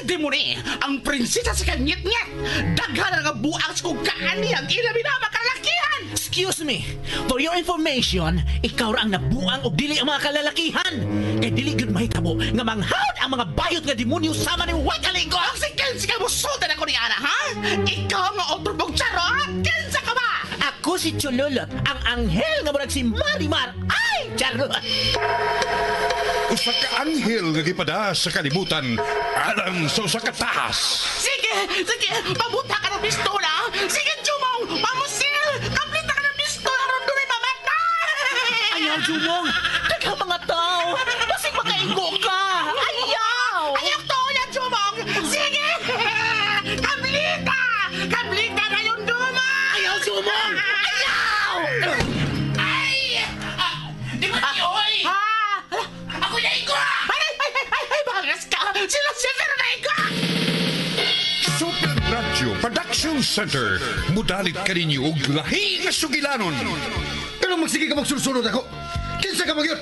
si Demone, ang prinsesa sa kanyit-nyet. Daghan nga buang sa kong kaani ang ilabi na makalakihan. Excuse me, for your information, ikaw ra ang nabuang og dili ang mga kalalakihan. Kay dili gyud mahitabo nga manghawd ang mga bayot nga demonyo sama ni Wakalingo. Ang si Kensi ka musultan ako ni Ana, ha? Ikaw nga otro charot! Kinsa ka ba? Ako si Chululot, ang anghel nga murag si Marimar. Ay, charot! Usa ka anghel nga gipada sa kalibutan alang sa usa ka tahas. Sige, sige, pabuta ka ng pistola. Sige, Jumong, pamusil! Kaplita ka ng pistola, aron doon mamatay! Ayaw, Jumong! Daghang mga tao! Basig makaigo ka! Ayaw! Ayaw to, yan, Jumong! Sige! Kaplita! Kaplita na yung duma! Ayaw, Jumong! Ayaw! Ay! Di ba oy? Ha? Ako na igo! Ay, ay, ay, ay, ay, bangas ka! Sila si Fernando! Super Radio Production Center. Mudalit kaninyo og lahi nga sugilanon. Pero magsige ka magsulsulod ako. Kinsa ka magyot?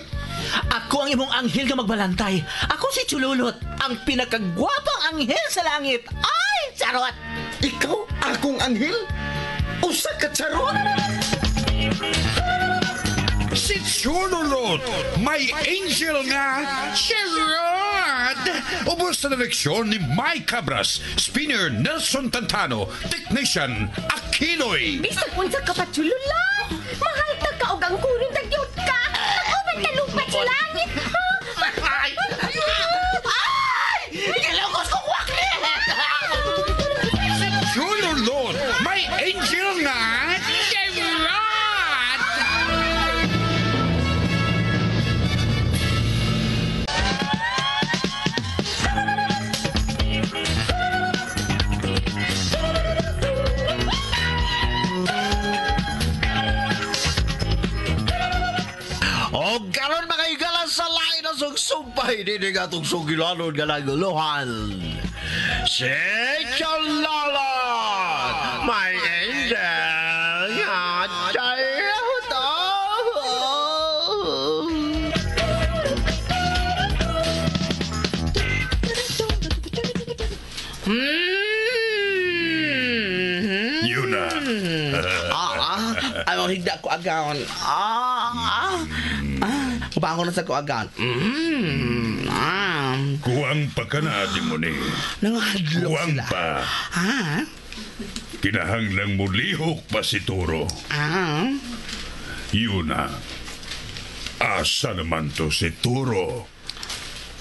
Ako ang imong anghel nga magbalantay. Ako si Chululot, ang pinakagwapang anghel sa langit. Ay, charot! Ikaw akong anghel? Usa ka charot? Si Chululot, may angel nga charot! Ubos sa direksyon ni Mike Cabras, spinner Nelson Tantano, technician Aquinoy. Bisag unsa ka pa, Chululot! Mahal ta ka og ang kuron tagyot ka! Nag-uban ka lupat sa langit! Ay! Ay! Gilugos kong wakli! Si Chululot, may angel nga charot! O karon mga higala sa lain na sugsumpay dinhi nga atong sugilanon nga naguluhan. Si Chalalan, my angel, nga charot. Yun na. Ano higda ko agaon? Ubangon na sa ko agaon. Kuwang pa ka na, Dimoni. Nangadlok Kuwang sila. pa. Ha? Kinahanglang mulihok pa si Toro. Yun na. Asa naman to si Toro?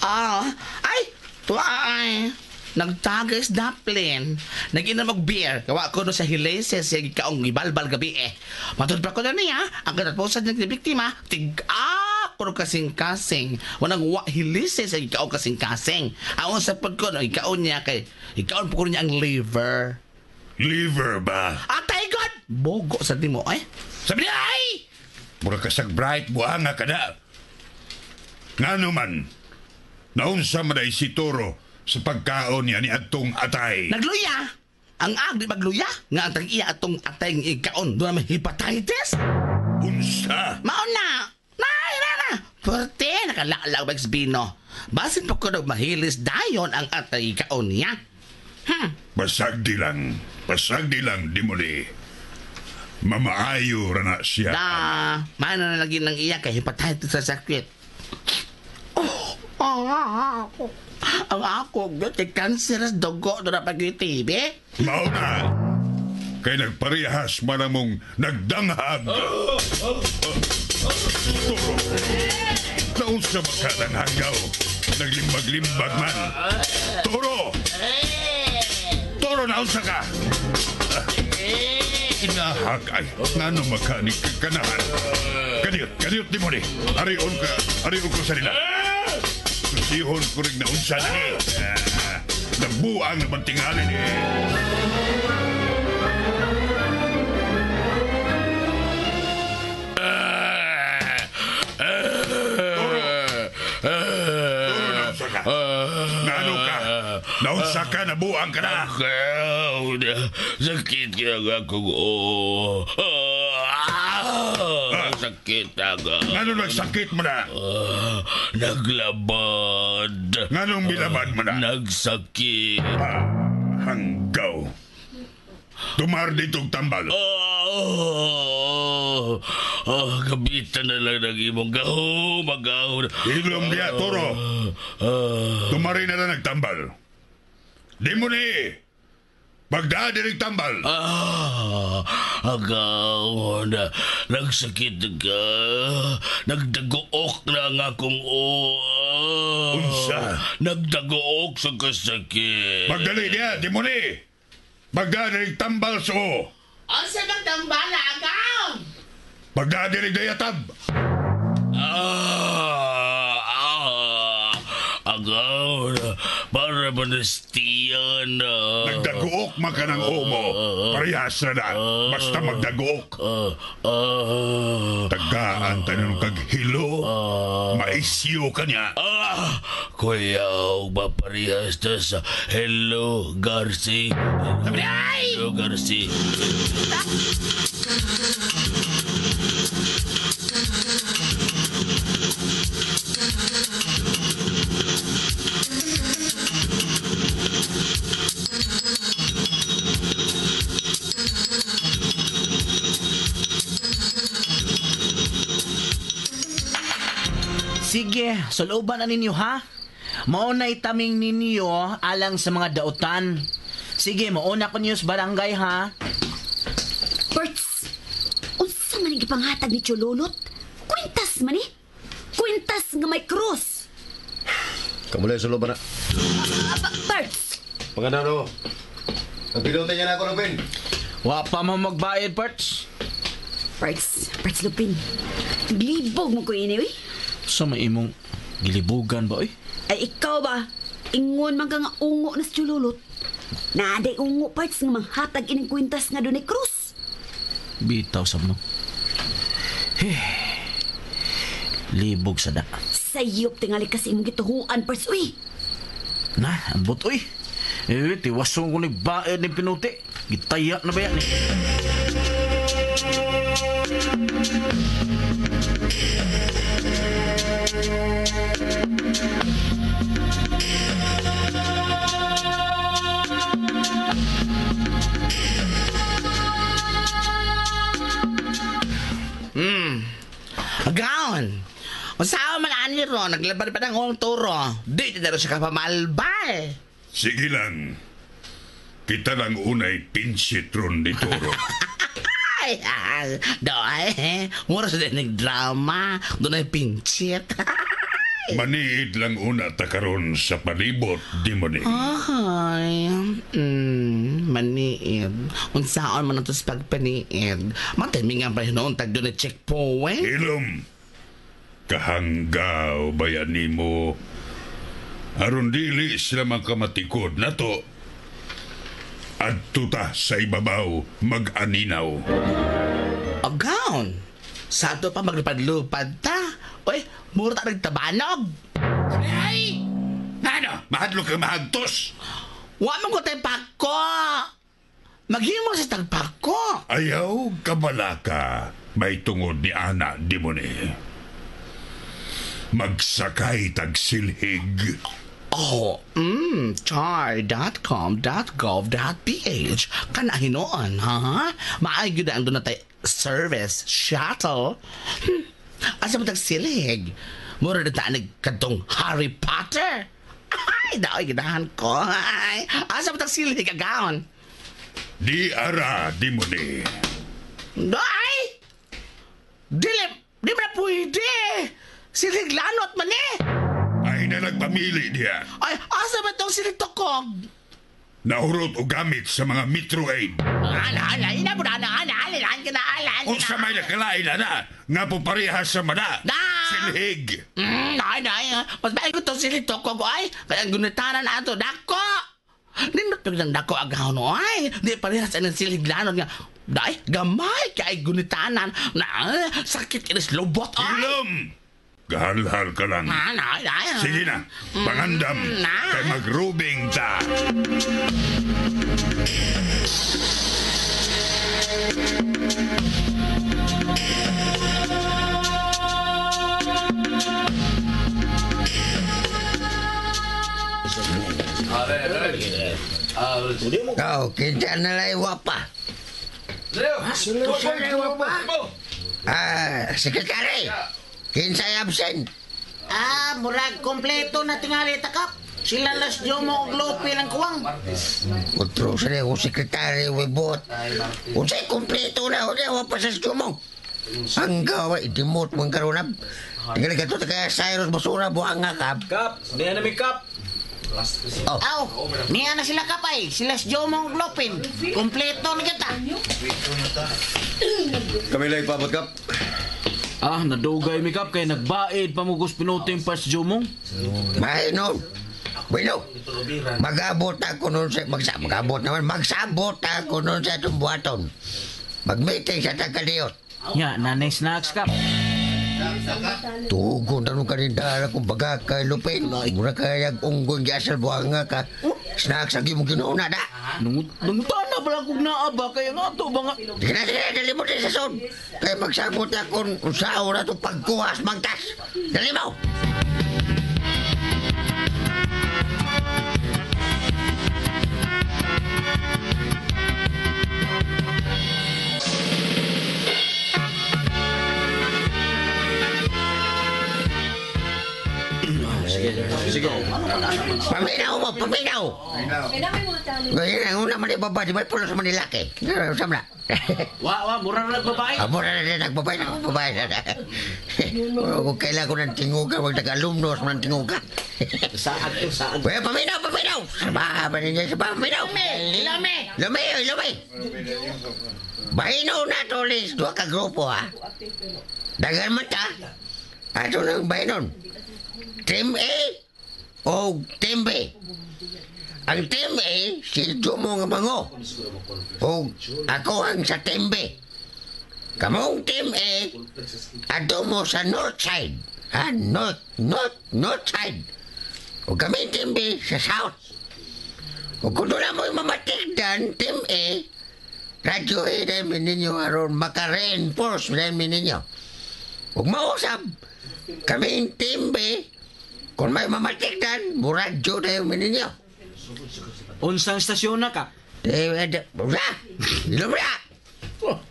Ay! Tuwa ay! Nagtagis daplin. Nag-inom og beer. Kawa ko no sa Hileses sa kaong ibalbal gabi eh. Matud pa ko na niya, ang katapusan ng biktima, tig-a ko kasing-kasing. Wanang wa Hileses sa kaong kasing-kasing. Ang sa pod ko no, ikaon niya kay ikaon po ko niya ang liver. Liver ba? Atay God! Bogo sa di mo eh. Sabi niya, ay! Mura ka sa bright buanga ka na. Nga naman, naunsa man ay si Toro sa pagkaon niya ni atong atay. Nagluya! Ang ag di magluya nga ang tag-iya atong atay ng ikaon. Doon naman hepatitis. Unsa? Mao na! Nay, na na! Perte, nakalalaw ba bino. Basin pa ko daw mahilis dayon ang atay ikaon niya. Basag di lang. Basag di lang, Dimuli. Mamaayo ra na siya. Da, mana na lagi ng iya kay hepatitis sa sakit. Oh, ang ako, kay cancer sa dugo doon na pag-TB. Mao na. Kay nagparehas man ang mong nagdanghag. Toro. Naunsa ba ka ng hanggaw? Naglimbag-limbag man. Toro! Toro, naunsa ka? Inahag ay, ngano makanik kanahan. Kaniyot, kaniyot di mo ni. Arion ka, arion ko sa nila. Susihon ko rin naunsa ni. Nagbuang naman tingali ni. Toro! Toro, naunsa ka? Naano ka? Naunsa ka, nabuang ka na. Sakit kaya akong Sakit ako. Ngano nagsakit mo na? Naglabad. Nganong milabad mo na? Nagsakit. Ah, hanggaw. Tumar ditong tambal. Oh, oh, gabitan na lang ng imong gaho, magaho. Hilom diya, Toro. Tumari na lang nagtambal. Di mo ni. Bagda dirig tambal. Ah, agaw na. Nagsakit ka. Nagdagook na ang akong o. Unsa? Nagdagook sa kasakit. Magdali diya, di mo ni. Bagda dirig tambal sa o. Unsa bang tambala, agaw? Bagda dirig dayatab. Ah, ah, agaw na. Para manastiyan na. Nagdagook man ka ng o mo. Parehas na na. Basta magdagook. Ah, ah, Tagaan tayo kag hilo. Maisyo ka niya. Ah, kuya, maparehas na sa Hello, Garci. Hello, Garci. Sige, suluban na ninyo ha. Mao na itaming ninyo alang sa mga dautan. Sige, mauna ko ninyo sa barangay ha. Berts, unsa man ang gipanghatag ni Chololot? Kwintas man eh. Kwintas nga may krus. Kamulay sa loba na. Berts, Paganda no. Ang pilote niya na ako, Lupin. Wa pa mo magbayad, Parts. Berts, Berts Lupin. Glibog mo ko ini, uy. Sa may imong gilibugan ba, oy? Ay, ikaw ba? Ingon man ka nga ungo na si Chululot. Naaday ungo parts nga manghatag ining kwintas nga dunay krus. Bitaw sa mo. Hey. Libog sa da. Sayop tingali kasi imong gituhuan parts, uy. Na, ambot, oy. Eh, tiwason ko ni baed ni pinuti. Gitaya na ba yan eh? Agaon. Unsa man ani ron, naglaban pa ng ong turo. Di na siya kapamalbal. Sige lang. Kita lang unay pinsit ron ni Toro. Ay, ah, doy. Mura sa din drama. Doon ay pinchit. Maniid lang una ta karon sa palibot, di mo ni. Ay, maniid. Unsaon man ang sa pagpaniid. Matimingan pa noon tag doon ay checkpoint. Hilom. Kahanggaw bayan nimo. Aron dili sila makamatikod na to. Adto ta sa ibabaw mag-aninaw. Agaon. Sa ato pa maglupad-lupad ta. Uy, mura ta nagtabanog. Ay! Ano? Mahadlok ka mahagtos. Wa man ko tayo pako. Maghimo sa tagpako. Ayaw kabalaka may tungod ni Ana di mo ni. Magsakay tagsilhig. Oh, char.com.gov.ph. Kana hinoon, ha? Maay gyud ang doon na tay service shuttle. Asa mo tagsilig? Mura na ta kadtong Harry Potter. Ay, daoy ganahan ko. Ay, asa mo tagsilig agaon? Di ara di mo ni. Ay! Dili, di mo na pwede. Silig lanot man eh. Ay na nagpamili diya. Ay, asa ba itong silig tukog? Nahurot o gamit sa mga Metro Aid. Ala, ala, ina mo na, ala, ala, ala, ala, ala, Unsa may nakalain na na, nga po parehas sa mana. Na! Silhig. Ay, ay, mas bago itong silig tukog, ay. Kaya ang gunitaran na ato, dako! Nindot pag ng dako agaw no, ay. Di parehas ang silig lanot nga. Day, gamay kay gunitanan. Na, sakit inis lubot, ay. Ilom! Gahalhal ka lang. Ay, ay, ay. Sige na, pangandam, Na. kay magrubing ta. Kau, kinsa na lang wapa. Kinsa na wapa. Ah, sekretary. Kinsa absent. Ah, murag kompleto na tingali takap. Sila las Jomo og Lope lang kuwang. Otro sa ako sekretary, webot. Unsay kompleto na, unsay wapa sa Jomong. Ang gawa, idimot mong karunab. Tinggal gato kaya Cyrus basura buang nga kap. Kap, niya na may kap. Oh. Aw, niya na sila kapay. Sila si Jomo og Lopin. Kompleto na kita. Kami lang ipabot, Kap. Ah, nadugay mi kap kay nagbaid pamugos pinuting pas Jomong. Mahinon. Bueno, mag-abot ako nun sa... Mag-abot naman. Magsabot ako nun sa itong buhaton. Mag-meeting sa Tagaliyot. Nya, nanay snacks kap. Tugon na nung kanindara kung baga kay Lupin. Mura kayag unggon giasal buhang nga ka. Snacks ang imong ginuuna na. Nangutan na pala kung naaba kaya nga to ba nga. Sige na, sige na, dali mo din sa son. Kaya magsabot ako kung saan na itong pagkuha sa mangtas. Dali mo! Sige. Paminaw mo, paminaw! Ngayon, ang una man ibaba, di ba pulo sa Manila kay? Sam na. Wa, wa, mura na nagbabae. Amo na na nagbabay na babae na. Kung kailan ko ng tinguga, wag nag-alumnos mo ng tinguga. Saad to, saad. Well, paminaw, paminaw! Sama ba ninyo sa paminaw? Lame, Lumi, oy, lumi! Bahino na to, Liz. Dua ka grupo, ha? Dagan man ta. Ato nang bahinon. Team A o Team B. Ang Team A, si Jomo nga mango. O ako ang sa Team B. Kamong Team A, ato mo sa north side. Ha? North, north, north side. O kami Team B sa south. O kung doon na mo'y mamatigdan, Team A, radyo A na ninyo aron maka-reinforce na ninyo. Huwag mausap. Kami Team B, kung may mamatigdan, muradyo na yung ninyo. Unsang istasyon na kap? Wala! Ilom na!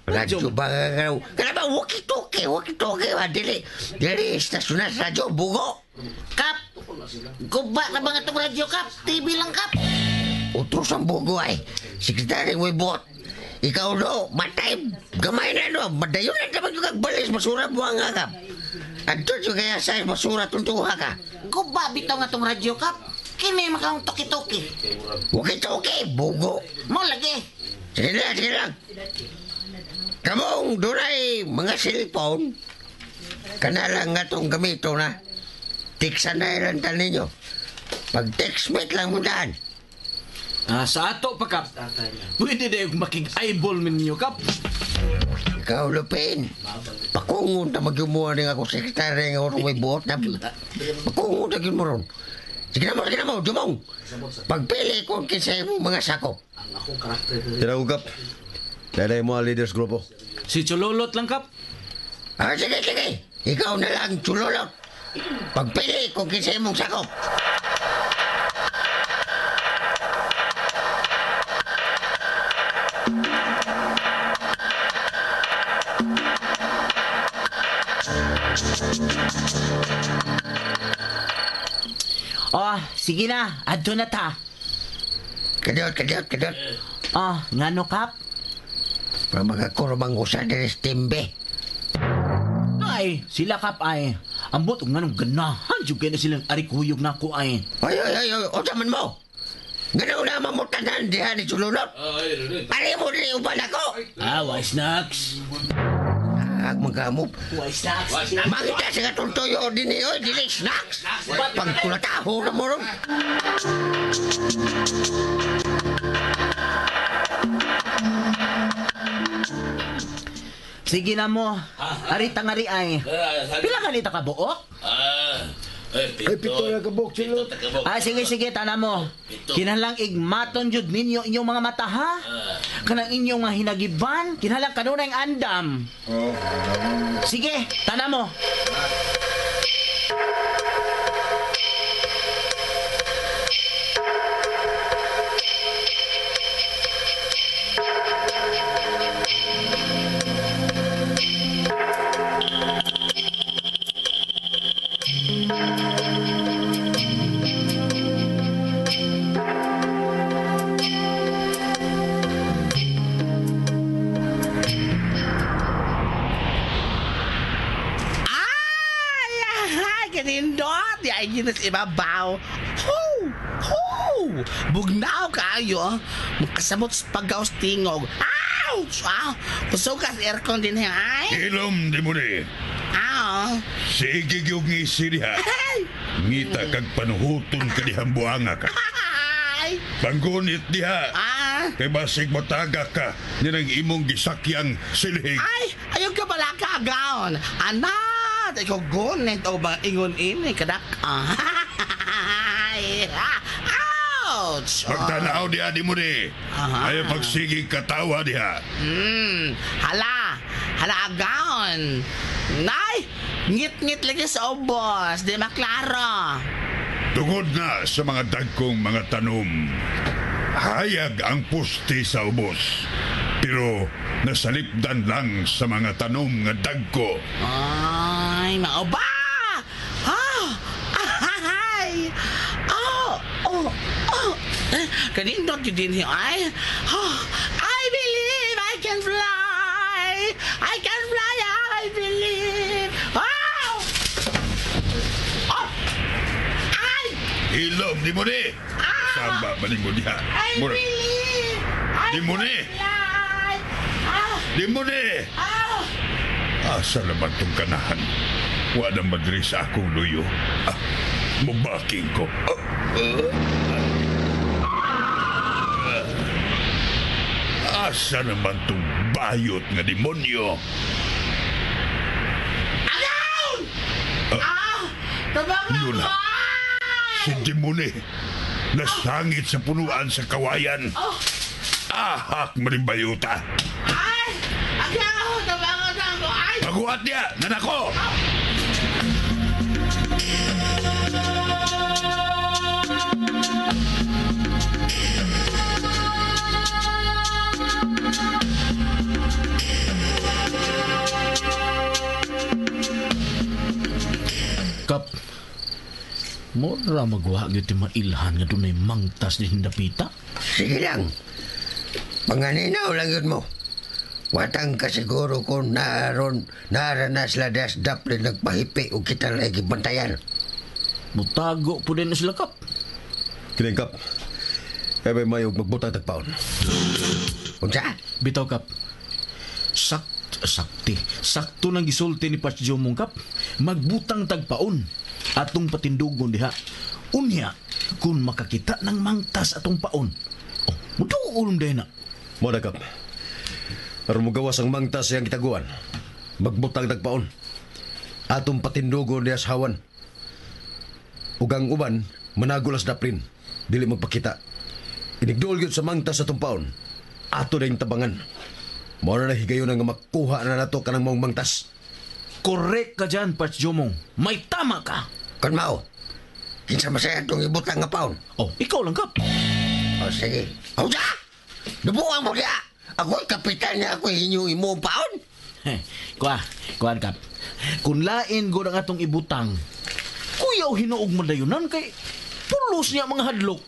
Radyo ba? Kana ba walkie-talkie? Walkie-talkie ba? Dili, dili, istasyon na sa radyo, bugo. Kap, guba na ba nga itong radyo, Kap? TV lang, Kap. Utros ang bugo ay. Sekretary Webot. Ikaw no, matay, gamay na no. Madayon na naman yung kagbalis, basura buang nga kap. Adto yung kaya sa basura tuntuha ka. Guba bitaw nga itong radyo, Kap. Kini makaong toki-toki. Walkie-talkie, bugo. Mo lagi. Sige lang, sige lang. Kamong dunay mga cellphone, kanala nga itong gamito na. Tiksan na ilan tan ninyo. Pag text mate lang mo daan. Ah, sa ato pa kap. Pwede na yung makig-eyeball ninyo kap. Ikaw, Lupin. Pakungon na magyumuha rin ako sekretary nga orong may buot na. Pakungon na gyud mo ron. Sige na mo, dumong. Pagpili ko kinsa imong mga sakop. Tira ko, Kap. Dahil mo ang leaders grupo. Si Chulolot lang kap. Ah, sige, sige. Ikaw na lang, Chulolot. Pagpili kung kinsa imong sakop. Oh, sige na. Adto na ta. Kadot, kadot, kadot. Oh, ngano, Kap? Para makakurubang usa diri sa timbe. Ay, sila kap ay. Ambot og nganong ganahan jud kay na silang arikuyog nako ay. Ay, ay, ay, ay, unsa man mo? Ngano na mamutanan diha ni Chulolot? Ari mo diri uban ako. Ah, why snacks? Ah, magkamop. Why snacks? Makita sa katong tuyo din oy, dili snacks. Pagkulataho na mo ron. Sige na mo. Ari tangari ay. Pila kanita ka buok? Ay, pito na kabok, Chulot. Ah, sige, sige, tana mo. Kinahanglang igmaton jud ninyo inyong mga mata, ha? Kanang inyong mga hinagiban, kinahanglang kanunay ang andam. Sige, tana mo. din sa ibabaw. Ho! Ho! Bugnaw kaayo. Makasamot sa paggaos tingog. Ouch! Ah, kusog ka sa aircon din ay. Hilom di mo ni. Ah. Sige gyud ngisi diha. Ngita kag panuhuton ka dihang buanga ka. Ay! Panggunit diha. Ah! Kay basig mataga ka ninang imong gisakyang silhig. Ay! Ayaw ka pala kaagaon. Anat! Ikaw gunit o ba ingon ini kadak. Ay! Ouch! Pagtanaw diha di mo ni. Aha. Ayaw pagsigig katawa diha. Hala! Hala agaon! Nay! Ngit-ngit lagi sa ubos. Di maklaro. Tungod na sa mga dagkong mga tanom, hayag ang puste sa ubos. Pero nasalipdan lang sa mga tanom nga dagko. Ay, mauba! Ah! Ay! Oh! Oh! Oh! Kanindot yun din ay! Oh, I believe I can fly! I can fly! I believe! Oh! Oh! Ay! Hilom di mo ni! Samba ba ni mo diha? I believe! I Di mo can ni! fly! Ah! Di mo ni! Ah! Asa naman tong kanahan? Wa na madri sa akong luyo. Ah, mubaking ko. Ah. Asa naman tong bayot nga demonyo? Agaw! Ah! Tabang na Yun na. ako! Si Demone, nasangit sa punuan sa kawayan. Ahak marimbayuta. Ay! Agaw! Tabangan na ako! Ay! Paguhat niya, nanako! Kap, mura magwa gyud ti mailhan nga dunay mangtas din dapita. Sige lang. Panganinaw lang yun mo. Watang kasiguro kung naaron, naaranas ladas daplin nagpahipi o kita lagi bantayan. Mutago po din na sila, Kap. Kining kap. Kaya may mayog magbutang tagpaon. Unsa? Bitaw, Kap. Sakti. Sakto nang gisulti ni Patch Jomong, Kap. Magbutang tagpaon. Atong patindugon diha. Unya, kung makakita ng mangtas atong paon. Oh, muduol din na. Mo na kap. Aron mo gawas ang mangtas siyang gitaguan. Magbutang tagpaon. Atong patindugon diha sa hawan. Ug ang uban, managulas daplin. Dili magpakita. Inigduol gyud sa mangtas atong paon. Ato na yung tabangan. Mao na higayon nga makuha na nato kanang maong mangtas. Correct ka dyan, Patch Jomong. May tama ka. Kon mao. Kinsa masaya itong ibutang nga paon? Oh, ikaw lang, Kap. O sige. Unsa? Dubuan mo diha. Ako'y kapitan niya ako inyong imong paon. Kuan, Kap. Kung lain go ang atong ibutang, kuyaw hinuog mo dayunan kay pulos niya mga hadlok.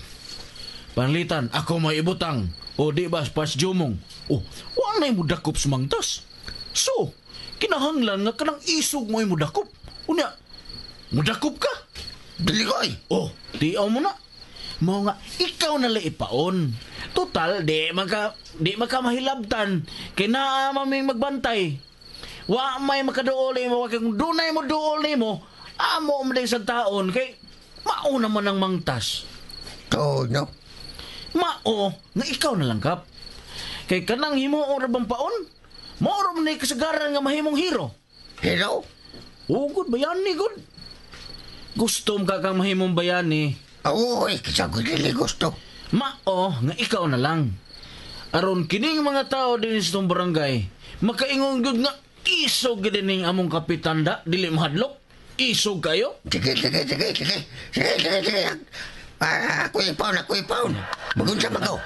Panlitan, ako may ibutang. O di ba, Patch Jomong? O, wa na mo dakop sa mangtas. So, kinahanglan nga kanang isog mo mo dakop. Unya, mudakop ka. Dili koy. Oh, tiaw mo na. Mao nga ikaw na lang ipaon. Total di maka mahilabtan kay naa maming magbantay. Wa may makaduol nimo kay kung dunay mo duol nimo, amo man sa taon kay mao naman ang mangtas. To no. Mao nga ikaw na lang kap. Kay kanang himuon ra bang paon? Mao ra man kasagaran nga mahimong hero. Hero? Oh, good bayani good. Gusto ka kang mahimong bayani. Oo, eh, kisa ko dili gusto. Mao nga ikaw na lang. Aron kining mga tao din sa itong barangay, makaingon gyud nga isog gyud ning among kapitan da, dili mahadlok. Isog kayo. Sige, sige, sige, sige. Sige, sige, sige. Ah, ako ipaon, ako ipaon. Magunsa magaw.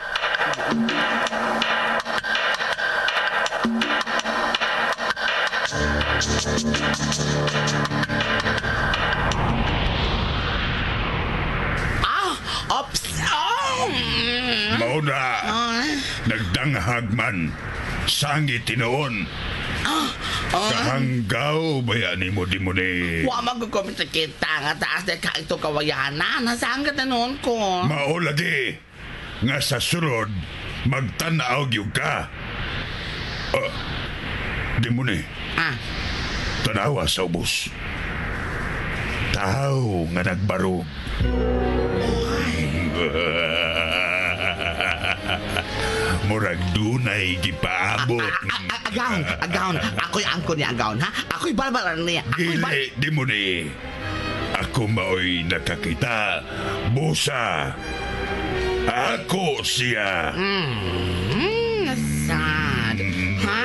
Ah! Ops! Oh! Mao na, nagdanghag man. Sangit tinuon. Kahanggaw ba yan nimo Dimoni? Wa magugumit kita nga taas na ka ito kawayanan. Nasanggat na noon ko. Mao lagi nga sa sulod magtan-aw gyud ka. Ah, Dimoni, Ah, tanawa sa ubos. Tao nga nagbarog. Murag dunay gipaabot. Agaon, agaon. Ako'y angko niya, agaon, ha? Ako'y balbalan niya. Ako'y bal... Dili, di mo ni. Ako maoy nakakita. Busa. Ako siya. Sad. Ha?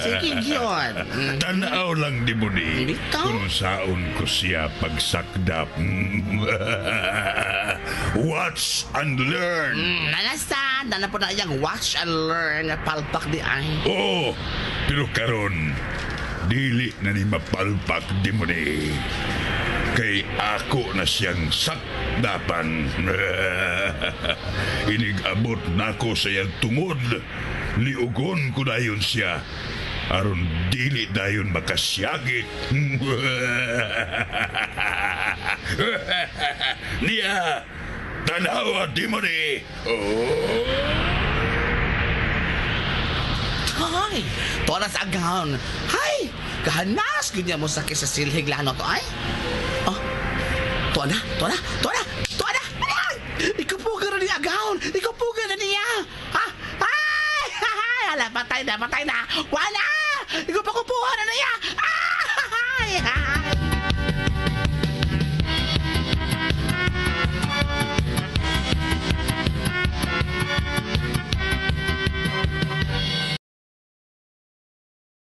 Sige, gyud. Tanaw lang di mo ni. Bitaw. Kung saon ko siya pagsakdap. Watch and learn. Nanasad. Nana po na iyang watch and learn. Palpak di ay. Oo, pero karon dili na ni mapalpak di mo ni. Kay ako na siyang sakdapan. Inig-abot nako sa iyang tungod. Liugon ko dayon siya. Aron dili dayon makasyagit. Niya, tanawa di mo ni. Oh. Hay! Tonas agaon. Hay! Kahanas! Ganyan mo sakit sa silhig lano to, ay. Oh. Tuwa na, tuwa na, tuwa na, tuwa na! Ay! Ikaw na niya, agaon! Ikaw na niya! Ha? Ay! Ay! Ala, patay na, patay na! Wala! Ikaw pa kupuha na niya! Ay! Ay!